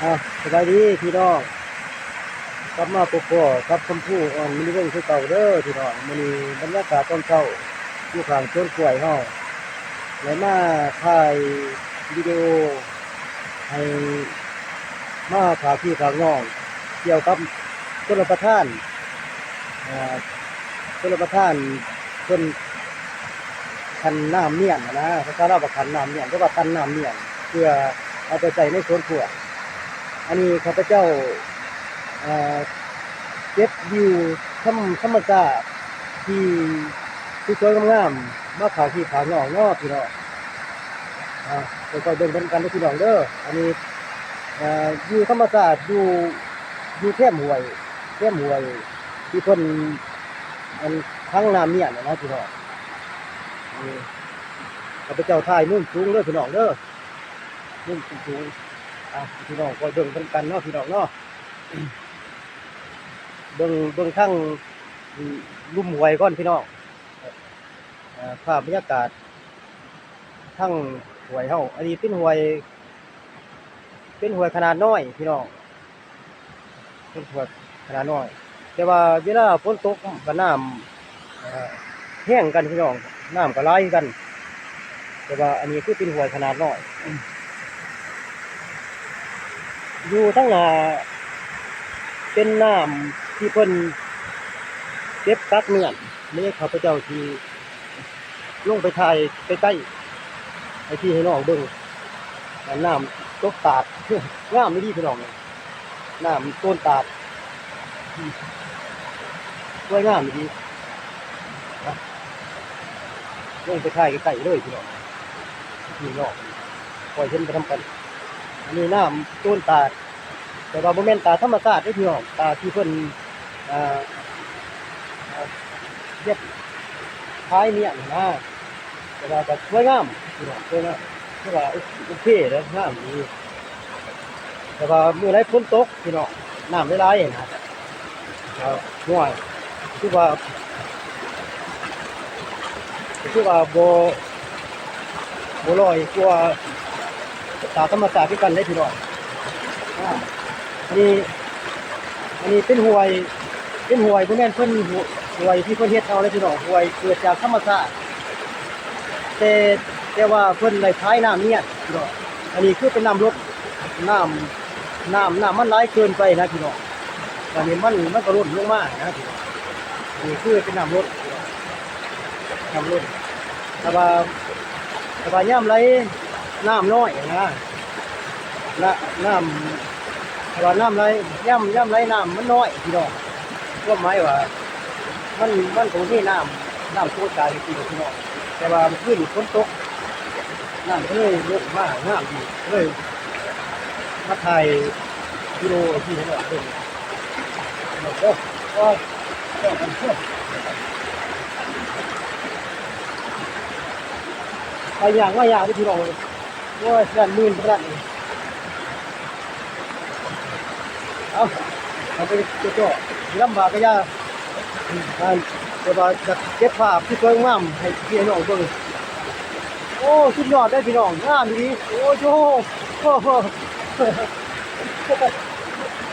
ອ່ະ ສະບາຍດີພີ່ນ້ອງ ກັບມາພົບພໍ້ກັບຊຳພູ ອ່ອນ ມະນີວົງ ຄືເກົ່າເດີພີ່ນ້ອງ. ມື້ນີ້ບັນຍາກາດຕອນເຊົ້າຢູ່ຂ້າງສວນກ້ວຍເຮົາ ໄດ້ມາຖ່າຍວິດີໂອໃຫ້ ມາຝາກພີ່ຝາກນ້ອງ ກ່ຽວກັບຊົນລະປະທານ ເອີ ຊົນລະປະທານເພິ່ນ ຄັນນ້ຳມ້ຽນຫັ້ນນະ ພາສາລາວວ່າຄັນນ້ຳມ້ຽນ ຫຼືວ່າຕັນນ້ຳມ້ຽນ ເພື່ອເອົາໄປໃຊ້ໃນສວນຄົວ. ອັນນີ້ຂ້າພະເຈົ້າ ເອີ ເກັບວິວທຳ ທຳມະຊາດທີ່ສວຍໆງາມໆ ມາຝາກພີ່ຝາກນ້ອງເນາະພີ່ນ້ອງ. ອ່າ ຄ່ອຍໆເບິ່ງໄປນຳກັນເດີພີ່ນ້ອງເດີ. ອັນນີ້ ເອີ ວິວທຳມະຊາດຢູ່ ຢູ່ແຄມຫ້ວຍ ແຄມຫ້ວຍທີ່ເພິ່ນ ອັນ ຂັງນ້ຳມ້ຽນຫັ້ນນະພີ່ນ້ອງ. ນີ້ ຂ້າພະເຈົ້າຖ່າຍມຸມສູງເດີພີ່ນ້ອງເດີ ມຸມສູງໆ. ອ່ະ ພີ່ນ້ອງຄ່ອຍເບິ່ງໄປນຳກັນເນາະພີ່ນ້ອງເນາະ. ເບິ່ງ ເບິ່ງທາງລຸ່ມຫ້ວຍກ່ອນພີ່ນ້ອງ. ອ່າ ພາບບັນຍາກາດທາງຫ້ວຍເຮົາ ອັນນີ້ເປັນຫ້ວຍ ເປັນຫ້ວຍຂະໜາດນ້ອຍພີ່ນ້ອງ ເປັນຫ້ວຍຂະໜາດນ້ອຍ ແຕ່ວ່າເວລາຝົນຕົກກໍນ້ຳ ເອີ ແຮງກັນພີ່ນ້ອງ ນ້ຳກໍຫຼາຍຄືກັນ. ແຕ່ວ່າອັນນີ້ຄືເປັນຫ້ວຍຂະໜາດນ້ອຍ ຢູ່ທາງໜ້າເປັນນ້ຳທີ່ເພິ່ນເກັບກັກເມືອນ. ນີ້ຂ້າພະເຈົ້າຊິລົງໄປຖ່າຍໃກ້ໆ ໃຫ້ພີ່ໃຫ້ນ້ອງເບິ່ງ ນ້ຳຕົກຕາດ ງາມອີ່ຫຼີພີ່ນ້ອງ. ນ້ຳໂຕນຕາດ ສວຍງາມອີ່ຫຼີ. ລົງໄປຖ່າຍໃກ້ໆເລີຍພີ່ນ້ອງ ພີ່ນ້ອງຄ່ອຍເຫັນໄປນຳກັນ. ອັນນີ້ນ້ຳໂຕນຕາດ ແຕ່ວ່າບໍ່ແມ່ນຕາດທຳມະຊາດເດ້ພີ່ນ້ອງ ຕາດທີ່ເພິ່ນ ເອີ ເຮັດ ພາຍມ້ຽນນະ ແຕ່ວ່າກໍສວຍງາມພີ່ນ້ອງ ສວຍງາມ ຄືວ່າໂອເຄເດ້ ງາມດີ. ແຕ່ວ່າມື້ໃດຝົນຕົກພີ່ນ້ອງ ນ້ຳຫຼາຍໆນະ ກໍຫ້ວຍ ຄືວ່າ ຄືວ່າບໍ່ ບໍ່ລອຍກວ່າຕາມທຳມະຊາດຄືກັນເດ້ພີ່ນ້ອງ. ອ່າ ອັນນີ້ ອັນນີ້ເປັນຫ້ວຍ ເປັນຫ້ວຍ ບໍ່ແມ່ນເພິ່ນ ຫ້ວຍທີ່ເພິ່ນເຮັດເອົາເດ້ພີ່ນ້ອງ ຫ້ວຍເກີດຈາກທຳມະຊາດ ແຕ່ ແຕ່ວ່າເພິ່ນໄດ້ພາຍນ້ຳມ້ຽນພີ່ນ້ອງ. ອັນນີ້ຄືເປັນນ້ຳລົດ ນ້ຳ ນ້ຳ ນ້ຳມັນຫຼາຍເກີນໄປນະພີ່ນ້ອງ ບາດນີ້ມັນ ມັນກໍລົ້ນລົງມານະພີ່ນ້ອງ. ອັນນີ້ຄືເປັນນ້ຳລົ້ນພີ່ນ້ອງ ນ້ຳລົ້ນ ແຕ່ວ່າ ແຕ່ວ່າຍາມໄຫຼນ້ຳນ້ອຍນະ ນະ ນ້ຳ ແຕ່ວ່ານ້ຳໄຫຼ ຍາມ ຍາມໄຫຼນ້ຳມັນນ້ອຍພີ່ນ້ອງ ຄວາມໝາຍວ່າ ມັນ ມັນກໍບໍ່ມີນ້ຳ ນ້ຳໂຕນຕາຍຈິງໆ ພີ່ນ້ອງ. ແຕ່ວ່າມື້ຄືນນີ້ຝົນຕົກ ນ້ຳກໍເລີຍລົງມາງາມດີ ກໍເລີຍມາຖ່າຍວິດີໂອໃຫ້ພີ່ໃຫ້ນ້ອງເບິ່ງເດີ. ໂອ້ຍ ໄປຍ່າງມາຍ່າງເດີພີ່ນ້ອງເອີຍ ໂອ້ຍ ຢ້ານມື່ນຂະໜາດນີ້. ເອົ້າ ມັນເປັນເຈົ້າໆ ລຳບາກກະຢ່າ ອັນ ແຕ່ວ່າຢາກເກັບພາບທີ່ສວຍງາມໃຫ້ພີ່ໃຫ້ນ້ອງເບິ່ງ. ໂອ້ ສຸດຍອດເດ້ພີ່ນ້ອງ ງາມອີ່ຫຼີ. ໂອ້ໂຫ